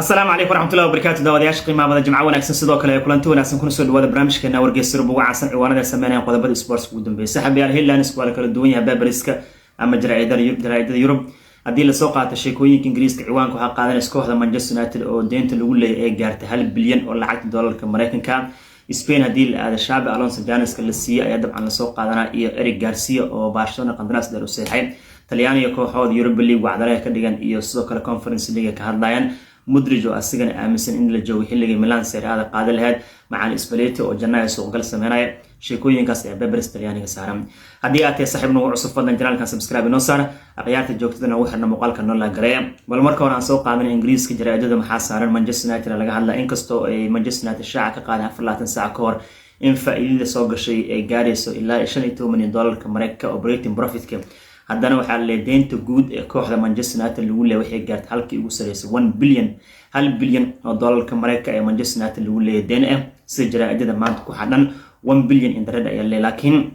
Asalaamu calaykum waraxmatullahi wabarakaatu. Daawadayaasha qiimaha badan, jimco wanaagsan, sidoo kale kulanti wanaagsan. Kuna soo dhawaada barnaamijkeena Wargeysa Yurub ugu caansan, ciwaanada sameynaya, qodobada sports ugu dambeeya. Saaxiibayaal, headlines waa la kala duwan yahay papers-ka ama jaraa'idada Yurub. Haddii lasoo qaato sheekooyinka Ingiriiska, ciwaanka waxaa qaadanaysa kooxda Manchester United oo deynta lagu leeyay ee gaartay 1 bilyan oo lacagta doolarka Mareykanka. Spain haddii la aado, Xabi Alonso chance-ka la siiyey ayaa dabcan lasoo qaadanaa iyo Eric Garcia oo Barcelona qandaraas dheer u seexay. Talyaaniga, kooxooda Europa League wacdalaha ka dhigan iyo sidoo kale Conference League ka hadlayaan. Mudrich oo asigana aaminsan in la joogo xilligii Milan Serie A-da qaadi lahayd. Macaan Spalletti oo Janaayo suuqgal sameynaya. Sheekooyinkaas ayaa papers Talyaaniga saaran. Haddii aad tahay saaxiib nagu cusub, fadlan channel-kan subscribe inoo saar. Akhyaarta joogtada nagu xirna, muuqaalka noo la gareeya. Bal marka hore aan soo qaadanay Ingiriiska, jaraa'idada maxaa saaran? Manchester United laga hadlaa, inkastoo ay Manchester United shaaca ka qaadeen 24 saac ka hor in faa'iidada soo gashay ay gaarayso ilaa 15 milyan doolarka Mareykanka operating profitka. Haddana waxaa la deynta guud ee kooxda Manchester United lagu leeyahay waxay gaartay halkii ugu sareysay, 1 billion, 1 bilyan oo doolarka Mareykanka ee Manchester United lagu leeyahay deen ah. Sida jaraa'idada maanta ku xadhan, 1 billion in the red ayaa leeyahay, laakiin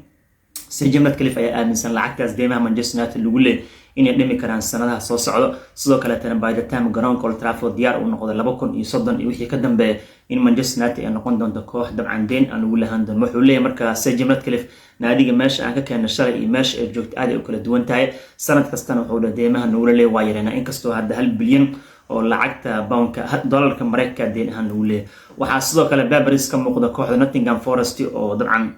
Sir Jim Ratcliffe ayaa aaminsan lacagtaas deymaha Manchester United lagu leeyahay inay dhimi karaan sanadaha soo socdo. Sidoo kaleetana by the time garoonka Old Trafford diyaar uu noqdo 2030 iyo wixii ka dambeeya, in Manchester United ay noqon doonto koox dabcan deen aan lagu lahaan doono. Wuxuu leeyahay markaa Sir Jim Ratcliffe, naadiga meesha aan ka keena shalay iyo meesha ay joogto aad ay u kala duwan tahay. Sanad kastana wuxuu dhaha deymaha nagula leeyahay waa yareynaa, inkastoo hadda 1 bilyan oo lacagta pound-ka doolarka Mareykanka deen ahaan lagu leeyahay. Waxaa sidoo kale papers ka muuqda kooxda Nottingham Forest oo dabcan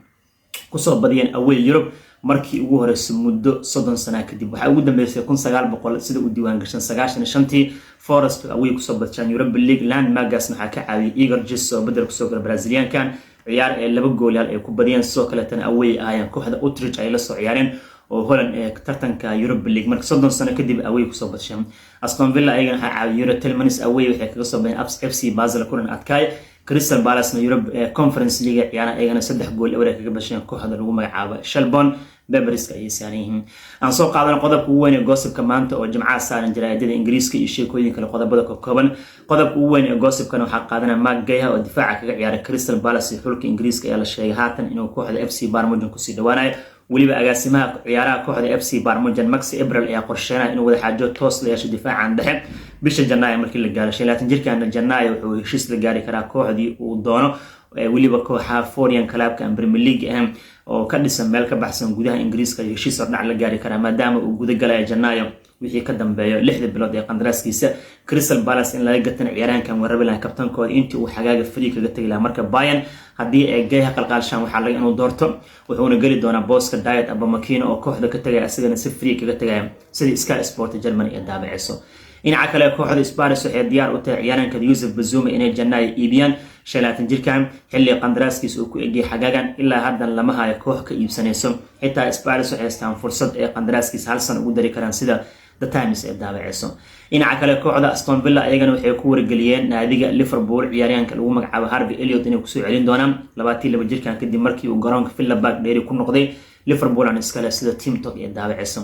kusoo badiyeen away Europe markii ugu horeysay muddo 30 sana kadib. Waxaa ugu dambeysay 1900, sida uu diiwaan gashan, 95-tii Forest away kusoo badshaan Europa League. Landmarkas waxaa ka caawiyay Igor Jesus oo bedel kusoo gala Braziliankan, ciyaar ee laba goolyaal ay ku badiyeen. Sidoo kaleetana away ahaayeen, kooxda Utrecht ay lasoo ciyaareen oo Holland ee tartanka Europa League. Marka 30 sano kadib away kusoo badsheen. Aston Villa ayagana waxaa caawiyay Youri Tielemans, away waxay kaga soo baxeen FC Basel kulan adkaay. Crystal Palace na Europe Conference League ciyaaraha, ayagana 3-0 ay kaga basheen kooxda lagu magacaabo Shelbourne. Papers-ka ayay saaran yihiin. Aan soo qaadano qodobka ugu weyn ee gossip-ka maanta oo Jimcaha saaran jaraa'idada Ingiriiska iyo sheekooyin kale, qodobada ka kooban. Qodobka ugu weyn ee gossip-kana waxaa qaadanaya Marc Guehi oo difaaca kaga ciyaaray Crystal Palace iyo xulka Ingiriiska ayaa la sheegay haatan inuu kooxda FC Bayern Munich kusii dhawaanayo. Weliba agaasimaha ciyaaraha kooxda FC Bayern Munich, Max Eberl, ayaa qorsheynaya inuu wada xaajo toos la yeesho difaacan dhexe bisha Janaayo markii la gaaro. 25 jirkan Janaayo wuxuu heshiis la gaari karaa kooxdii uu doono, weliba kooxaha foreign club-ka aan Premier League ahayn oo ka dhisan meel ka baxsan gudaha Ingiriiska ayuu heshiis hordhac la gaari karaa, maadaama uu guda galaya Janaayo wixii ka dambeeyo 6-da bilood ee qandaraaskiisa. Crystal Palace in laga gatana ciyaaraankan warabi lahaa kabtankooda intii uu xagaaga free kaga tegi lahaa. Marka Bayern haddii ay Guehi qalqaalshaan, waxaa laga inuu doorto, wuxuuna geli doonaa booska Dayot Upamecano oo kooxda ka tagaya, asagana si free kaga tagaya, sidii Sky Sport Germany ee daabaceyso. Dhinaca kale, kooxda Spurs waxay diyaar u tahay ciyaaraanka Yusuf Bissouma inay Janaayo iibiyaan. 25 jirkan xilli qandaraaskiisa uu ku egiyay xagaagan, ilaa haddan lama hayo koox ka iibsanayso. Xitaa Spurs waxay haystaan fursad ay qandaraaskiisa hal san ugu dari karaan, sida The Times ee daabaceyso. Dhinaca kale, kooxda Aston Villa ayagana waxay ku wargeliyeen naadiga Liverpool ciyaaryahanka lagu magacaabo Harvey Elliott inay kusoo celin doonaan 22 jirkan, kadib markii uu garoonka Villa Park dheeri ku noqday. Liverpool aan iskale, sida Team Talk ee daabaceyso.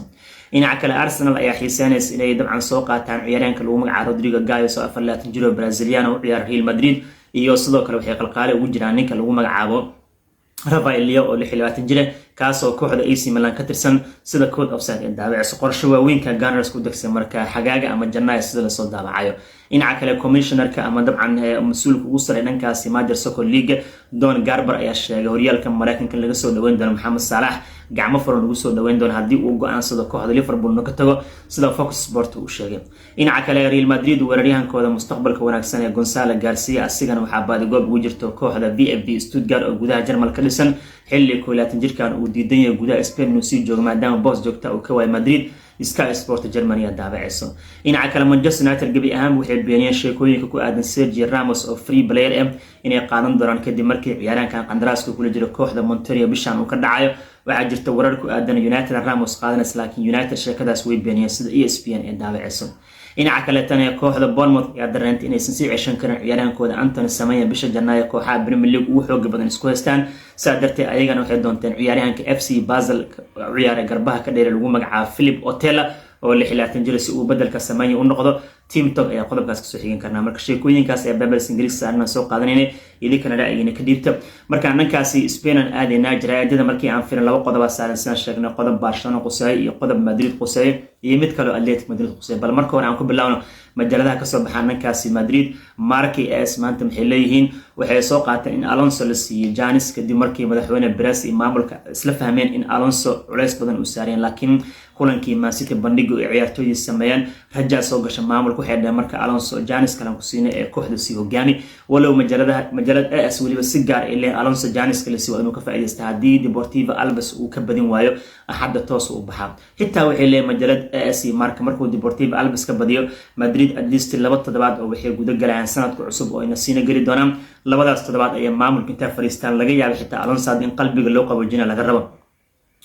Dhinaca kale, Arsenal ayaa xiiseynaysa inay dabcan soo qaataan ciyaaryahanka lagu magacaabo Rodrygo Goes oo 24 jiro, Braziliano u ciyaara Real Madrid, iyo sidoo kale waxay qalqaale ugu jiraan ninka lagu magacaabo Rafael Leao oo 26 jira, kaasoo kooxda AC Milan ka tirsan, sida Caught Offside ee daabaceyso. Qorsho waaweynka Gunners ku degsan marka xagaaga ama Janaayo, sida lasoo daabacayo. Dhinaca kale, commissionerka ama dabcan mas-uulka ugu saray dhankaasi Major Soccer League, Don Garber, ayaa sheegay horyaalka Mareykanka laga soo dhaweyn doono Maxamed Saalax, gacmo furan lagu soo dhaweyn doono haddii uu go-aansado kooxda Liverpool ka tago, sida Fox Sport uu sheegay. Dhinaca kale, Real Madrid weeraryahankooda mustaqbalka wanaagsan ee Gonzalo Garcia asigana waxaa baadigoob ugu jirto kooxda VfB Stuttgart oo gudaha Jarmal ka dhisan, xilli 21 jirkan uu diidan yahay gudaha Spain inuu sii joogo, maadaama boos joogta uu ka waayay Madrid. Sky Sport Germany ayaa daabaceyso. Dhinaca kale, Manchester United gebi ahaan waxay beeniyeen sheekooyinka ku aadan Sergio Ramos oo free player ah inay qaadan doonaan, kadib markii ciyaaraankan qandaraaska kula jiro kooxda Monterrey bishan uu ka dhacayo. Waxaa jirta warar ku aadan United Ramos qaadanaysa, laakiin United sheekadaas way beeniyeen, sida ESPN ee daabaceyso. Dhinaca kaleetana, kooxda Bournemouth ayaa dareentay inaysan sii ceshan karin ciyaaryahankooda Anthony Semenya bisha Janaayo kooxaha Premier League ugu xooga badan isku haystaan. Saa darteed ayagana waxay doonteen ciyaaryahanka FC Basel u ciyaaray, garbaha ka dheere, lagu magacaabo Philip Otela oo 26 jira, si uu bedelka Semenya u noqdo. Team Talk ayaa qodobkaas kasoo xigan karnaa. Marka sheekooyinkaas ee papers Ingiriis saarna soo qaadanayna, idinkana ra'yigiina ka dhiibta. Markaan dhankaasi Spain aan aadaynaa, jaraa'idada markii aan firin, laba qodobaa saaran sidaan sheegnay: qodob Barcelona quseeye iyo qodob Madrid quseeye. Iyo mid kaleo Atletic Madrid khusey. Bal marka hore aan ku bilaawno majaladaha kasoo baxaan dhankaasi Madrid, Marca, AS. Maanta maxay leeyihiin? Waxay soo qaateen in Alonso la siiyey chance kadib markii madaxweyne Perez iyo maamulka isla fahmeen in Alonso culeys badan uu saareen, laakiin kulankii Man City bandhiga ay ciyaartooydii sameeyeen rajaa soo gasha maamulka. Waxay dhaheen marka Alonso chance kalan ku siinay ee kooxda sii hogaami. Walow majaladaha, majalad AS weliba si gaar ay leeyihin, Alonso chance kale si waa inuu ka faa'iidaysta. Haddii Deportivo Alaves uu ka badin waayo Axadda, toos u baxaa. Xitaa waxay leeyihin majalad AS iyo Marca, markuu Deportivo Alaves ka badiyo Madrid, at least 2 toddobaad oo waxay guda galayaan sanadka cusub oo ay nasiina geli doonaan. Labadaas toddobaad ayaa maamulka intaa fariistaan laga yaabay xitaa Alonso in qalbiga loo qaboojina laga rabo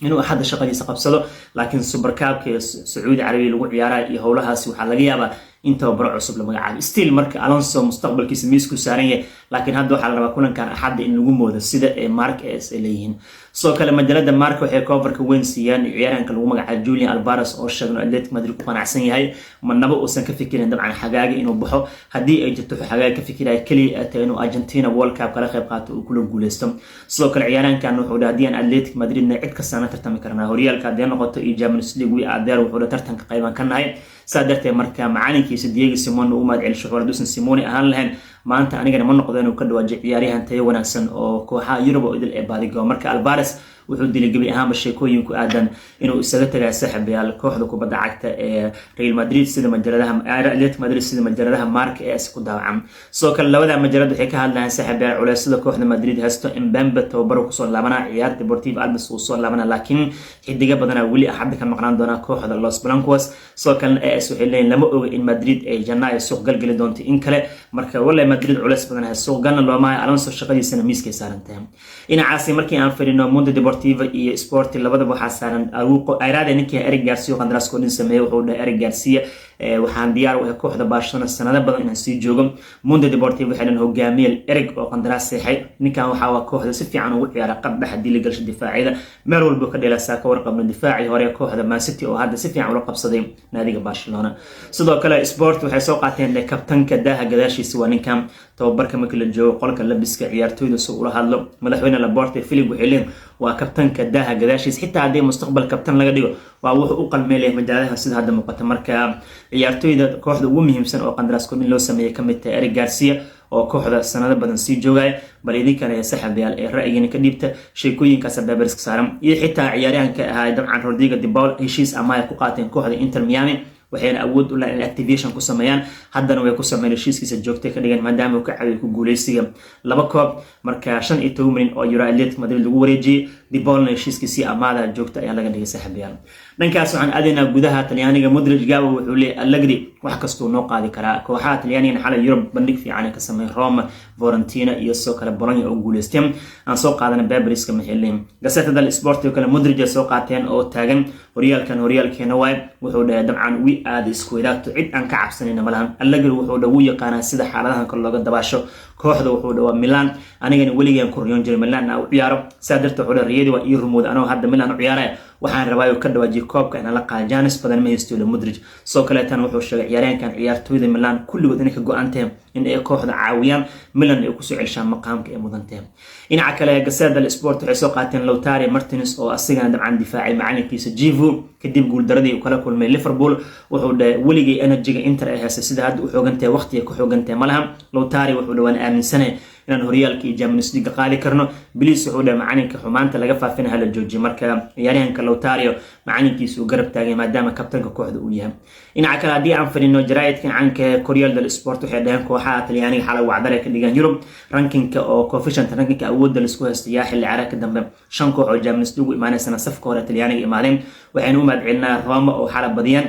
inuu Axadda shaqadiisa qabsado. Laakiin Super Cupka ee Sacuudi Carabiya lagu ciyaaraya iyo howlahaasi waxaa laga yaabaa in tababaro cusub la magacaabo. Still marka Alonso mustaqbalkiisa miisku saaran yahay, laakiin hadda waxaa la rabaa kulankan Axadda in lagu moodo, sida ee Marca AS ay leeyihiin. Sidoo kale majalada Marca waxay coverka weyn siiyaan ciyaaryahanka lagu magacaabo Julian Alvarez oo sheegno Atletic Madrid ku qanacsan yahay, manaba uusan ka fikirin dabcan xagaaga inuu baxo. Haddii ay jirto wuxuu xagaaga ka fikiraya keliya ay tahay inuu Argentina World Cup kala qayb qaato, uu kula guuleysto. Sidoo kale ciyaaryahankan wuxuu dhahay, haddii aan Atletic Madridna cid kastaana tartami karnaa, horyaalka haddii noqoto iyo Champions League, we are there. Wuxuu dhahay tartanka qayban ka nahay. Saa darteed marka macalinkiisa Diego Simeone ugu mahad celisho wuxuu haduusan Simeone ahaan lahayn maanta anigana ma noqdo inuu ka dhawaajo ciyaaryahan tayo wanaagsan oo kooxaha Yurub oo idil ee baadigo. Marka Alvarez wuxuu dilay gebi ahaanba sheekooyin ku aadan inuu isaga tagay, saaxiibayaal, kooxda kubadda cagta ee Real Madrid, sida majaladaha Atletico Madrid, sida majaladaha Marca AS ku daawacan. Sidoo kale labada majalad waxay ka hadlayaan, saaxiibayaal, culeysyada kooxda Madrid haysto. Mbappe tababaro kusoo laabanaa, ciyaarta Deportivo Alaves uu soo laabanaa, laakiin xidiga badanaa weli Axadda ka maqnaan doonaa kooxda Los Blancos. Sidoo kalena AS waxay leeyihin lama oga in Madrid ay Janaayo suuq galgeli doonto in kale. Marka wallahi Madrid culeys badan haysto, suuq galna looma hayo, Alonso shaqadiisana miiskay saaran tahay. Dhinacaasi markii aan fadhino, Mundo Deportivo iyo Sport labadaba waxaa saaran Aruqo Airaade. Ninkii Eric Garcia qandaraas kordhin sameeyey, wuxuu dhahay Eric Garcia, waxaan diyaar u ahay kooxda Barcelona sanado badan inaan sii joogo. Mundo Deportivo waxay dhan hogaamiye Eric oo qandaraas seexay. Ninkan waxaa waa kooxda si fiican ugu ciyaara qad dhex, haddii la galsho difaacyada meel walba ka dheela. Ka warqabno difaacii hore kooxda Man City oo hadda si fiican ula qabsaday naadiga Barcelona. Sidoo kale Sport waxay soo qaateen kabtanka daaha gadaashiisa waa ninkan. Tababarka markii la joogo, qolka labiska, ciyaartooyda si ula hadlo madaxweyne Laporta, Philip, waxay leeyihin waa kabtanka daaha gadaashiisa. Xitaa haddii mustaqbal kabtan laga dhigo, waa wuxuu u qalmeelaya majaaladaha sida hadda muuqata. Marka ciyaartooyda kooxda ugu muhiimsan oo qandaraas kordhin loo sameeyay kamid tahay Eric Garcia oo kooxda sanado badan sii joogaya. Bal idinkana, saaxiibayaal, ee ra'yigiina ka dhiibta sheekooyinkaas beeberiska saaran. Iyo xitaa ciyaaryahanka ahaa dabcan Rodrigo De Paul heshiis amaah ku qaateen kooxda Inter Miami, waxayna awood u lahayn in activation ku sameeyaan. Haddana way ku sameeyeen, heshiiskiisa joogtay ka dhigan maadaama uu ka caawiyay ku guuleysiga laba koob. Marka 15 milyan oo euro Atletico Madrid lagu wareejiyey, De Paulna heshiiskiisii amaada joogta ayaa laga dhigay. Saaxiibayaal, dhankaas waxaan aadaynaa gudaha Talyaaniga. Modric Gabo wuxuu leeyahay Allegri wax kastuu noo qaadi karaa. Kooxaha Talyaanigana xalay Yurub bandhig fiican ay ka sameeyeen, Roma, Fiorentina iyo sidoo kale Bologna oo guuleysteen. Aan soo qaadana Beberiska, maxay leeyihin Gazzetta dello Sport oo kale? Modric ay soo qaateen oo taagan horyaalkan horyaalkeena waay. Wuxuu dhahay dabcan wi aada isku wadaagto, cid aan ka cabsanayna malahan. Allegri wuxuu dha wuu yaqaanaa sida xaaladahan kale looga dabaasho. Kooxda wuxuu dhawaa Milan, anigana weligaan ku riyoon jiray Milan u ciyaaro. Saa darteed wuxuu dhahay riyadii waa ii rumooday anoo hadda Milan u ciyaaraya. Waxaan rabaa uu ka dhawaajiyo koobka inaan la qaado, chance badan ma haysto le Modric. Sidoo kaleetana wuxuu sheegay ciyaaryahankan ciyaartooyda Milan kulligood inay ka go-an tahay in ay kooxda caawiyaan, Milan ay kusoo celshaan maqaamka ay mudan tahay. Dhinaca kale Gazzetta dello Sport waxay soo qaateen Lautaro Martinez oo asigana dabcan difaacay macalinkiisa Chivu kadib guuldaradii uu kala kulmay Liverpool. Wuxuu dhahay weligay energyga Inter ay haysay sida hadda u xoogantahay, waqtiga ku xoogantahay malaha. Lautaro wuxuu dhawaan aaminsanay inaan horyaalka iyo Champions League qaadi karno. Please, wuxuu dhahay, macalinka xumaanta laga faafina hala joojiyo. Marka ciyaaryahanka Lautaro macalinkiisa uu garab taagay maadaama kabtanka kooxda uu yahay. Dhinaca kale haddii aan fadhino jaraa'idkan caanka ee Corriere dello Sport, waxay dhaheen kooxaha Talyaaniga xalay wacdare ka dhigaan Yurub. Rankingka oo coefficient rankingka awoodda laisku haysto yaa xilli ciyaareed ka dambe, shan koox oo Champions League u imaanaysana safka hore Talyaaniga imaadeen. Waxaynu u mahad celinaa Roma oo xalay badiyaan,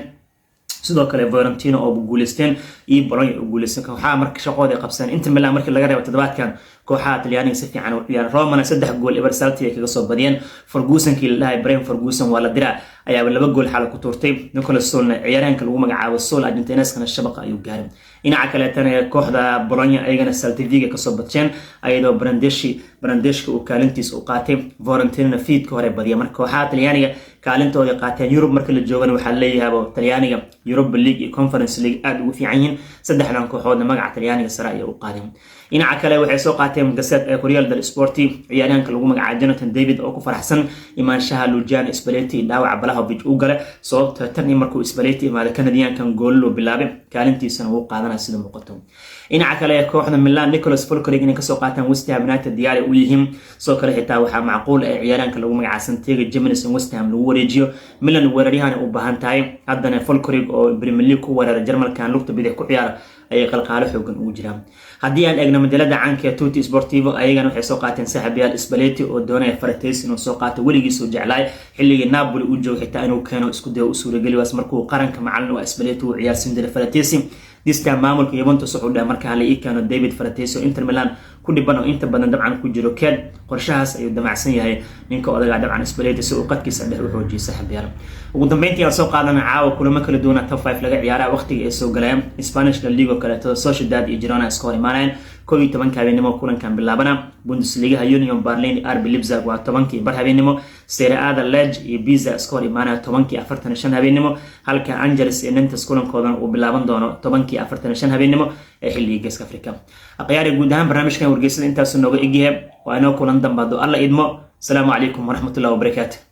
sidoo kale Fiorentina oo guuleysteen iyo Bologna oo guuleysteen. Kooxaha marka shaqooda ay qabsadeen, Inter Milan markii laga reebo, toddobaadkan kooxaha Talyaaniga si fiican u ciyaareen. Romana 3-0 Celtic ay kaga soo badiyeen. Fergusonkii la dhahay Brian Ferguson waa la diraa ayaaba laba gool xala ku tuurtay. Nicolas Solna, ciyaaryahanka lagu magacaabo Sol Argentineskana shabaqa ayuu gaaray. Dhinaca kaleetana kooxda Bologna ayagana Celta Vigo kasoo badsheen, ayadoo Brandeshi Brandeshka uu kaalintiisa u qaatay. Fiorentina fiidka hore badiya. Marka kooxaha Talyaaniga kaalintooda qaateen. Yurub marka la joogana waxaa leeyahay Talyaaniga Europa League iyo Conference League aada ugu fiican yihiin. Saddexdan kooxoodna magaca Talyaaniga sare ayay u qaadeen. Dhinaca kale waxay soo qaateen Gazzetta ee Corriere dello Sport ciyaaryahanka lagu magacaabo Jonathan David oo ku faraxsan imaanshaha Luciano Spalletti, dhaawaca Vlahovic. Vlahovic uu gale, sababta tan iyo markuu Spalletti imaada Canadiankan gooliluu bilaabay, kaalintiisana wuu qaadanaya sida muuqato. Dhinaca kale, kooxda Milan Nicolas Füllkrug inay kasoo qaataan West Ham United diyaar u yihiin. Sidoo kale xitaa waxaa macquul ah ciyaaraanka lagu magacaabo Santiago Gimenez in West Ham lagu wareejiyo. Milan weeraryahan u baahan tahay, haddana Füllkrug oo Premier League ku weerara Jarmalkan lugta bidix ku ciyaara ayay qalqaalo xoogan ugu jiraan. Haddii aan eegno majalada caanka ee Tutto Sportivo, ayagana waxay soo qaateen, saaxiibayaal, Spalletti oo doonaya Frattesi inuu soo qaato. Weligiis uu jeclaay xilligii Napoli uu joogo xitaa inuu keeno isku dayo u suurageli waas. Markuu qaranka macalin u Spalletti uu ciyaarsiin jiray Frattesi. This time maamulka Juventus wuxuu dhahay marka hala ii keeno David Frattesi oo Inter Milan ku dhiban oo inta badan dabcan ku jiro keed. Qorshahaas ayuu damacsan yahay ninka odagaa dabcan Spalletti si uu qadkiisa dhex u xoojiyo. Saaxiibayaal, ugu dambeyntii aan soo qaadana caawa kulamo kala duwana top 5 laga ciyaara waqtiga ay soo galayaan. Spanish La Liga oo kaleeto, Sociedad iyo Girona iska hor imaanayaan 11-ka habeenimo kulankan bilaabana. Bundesligaha, Union Berlin, RB Leipzig waa 10-kii bar habeenimo. Serie A-da, Lecce iyo Pisa iska hor imaanaya 10-kii 45 habeenimo, halka Angers iyo Nantes kulankoodan uu bilaaban doono 10-kii 45 habeenimo ee xilliga Geeska Africa. Akhyaari, guud ahaan barnaamijkan wargeysada intaasu nooga egyahay. Waa inoo kulan dambe hadduu Alla idmo. Asalaamu calaykum waraxmatullahi wabarakaatu.